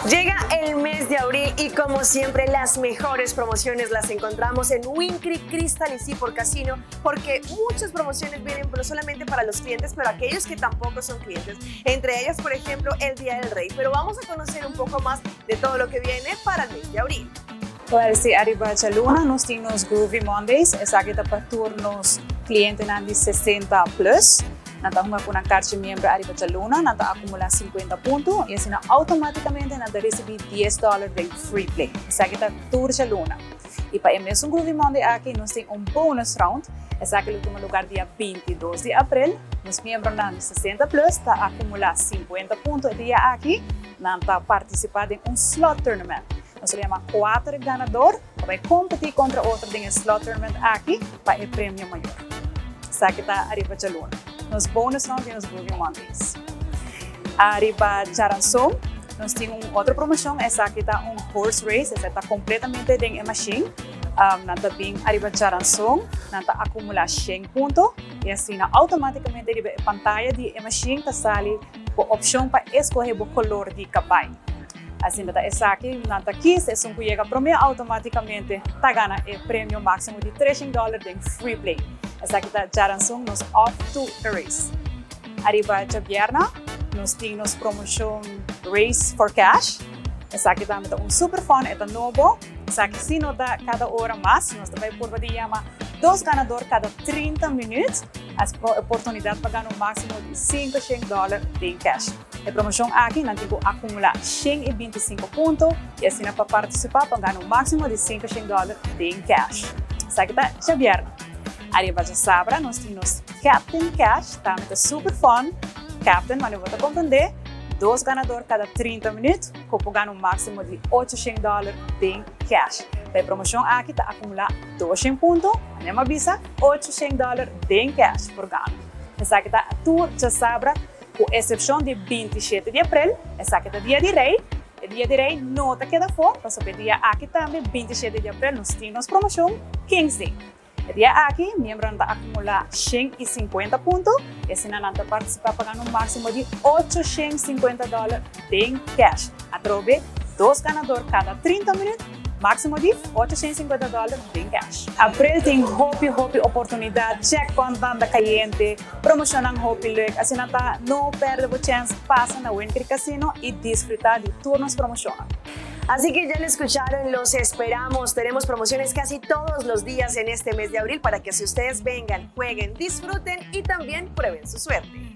Llega el mes de abril y, como siempre, las mejores promociones las encontramos en Wind Creek Crystal y Seaport Casino, porque muchas promociones vienen no solamente para los clientes, pero aquellos que tampoco son clientes. Entre ellas, por ejemplo, el Día del Rey. Pero vamos a conocer un poco más de todo lo que viene para el mes de abril. Well, si ariba djaluna, nos tin Groovy Mondays, esaki ta pa tur nos klientenan di 60 plus. Nan ta hunga ku nan karchi miembro ariba djaluna, nan ta akumulá 50 punto i asina outomátikamente nan ta risibí $10 den free play. Esaki ta tur djaluna. I pa e mesun Groovy Monday aki, nos tin un bonus round. Esaki lo tuma lugá dia 22 di aprel. Nos miembronan di 60 plus ta akumulá 50 punto e dia aki, nan ta partisipá den un slot tournament. Nos ta yama kuater ganadó pa kompetí kontra otro den slot tournament aki pa e premio mayó. Esaki ta ariba djaluna. Nos bonus round i nos Groovy Mondays. Ariba djárason, nos tin un otro promoshon, esaki ta un horse race, esaki ta kompletamente den machine. Nan ta bin ariba djárason, nan ta akumulá 100 punto i asina outomátikamente e pantaya di machine ta sali ku opshon pa skohe e koló di kabai. Asina ta esaki, nan ta kies, esun ku yega promé outomátikamente ta gana e premio máksimo di $300 den free play. Esaki ta djárason, nos Off to a Race. Ariba djabièrnè, nos tin promoshon Race for Cash. Esaki tambe ta un super fun, e ta nobo. Esaki si no ta kada ora mas, nos tambe por yama dos ganadó kada 30 minüt. E oportunidat pa gana un máksimo di $500 den cash. E promoshon aki, nan tin ku akumulá 125 punto i asina pa partisipá pa gana un máksimo di $500 den cash. Esaki ta djabièrnè. Ariba djasabra, nos tin Captain Cash, tambe ta super fun. Captain, mas bo ta komprondé, dos ganadó kada 30 minüt, ku por gana un máksimo di $800 den cash. E promoshon aki ta akumulá 200 punto, manera bisa, $800 den cash por gana. Esaki ta tur djasabra, ku eksepshon di 27 di aprel, esaki ta Dia di Rei. E Dia di Rei no ta keda afó, pasobra e dia aki tambe, 27 di aprel, nos tin promoshon King's Day. E dia aki, miembronan ta akumulá 150 punto i asina nan ta partisipá pa gana un máksimo di $850 den cash. Atrobe, dos ganadó kada 30 minüt, máksimo di $850 den cash. Aprel tin hopi hopi oportunidat, jackpot banda kayente, promoshon hopi leuk. Asina ta, no pèrdè e chèns, pasa na Wind Creek Casino i disfrutá di tur nos promoshon. Así que ya lo escucharon, los esperamos. Tenemos promociones casi todos los días en este mes de abril para que si ustedes vengan, jueguen, disfruten y también prueben su suerte.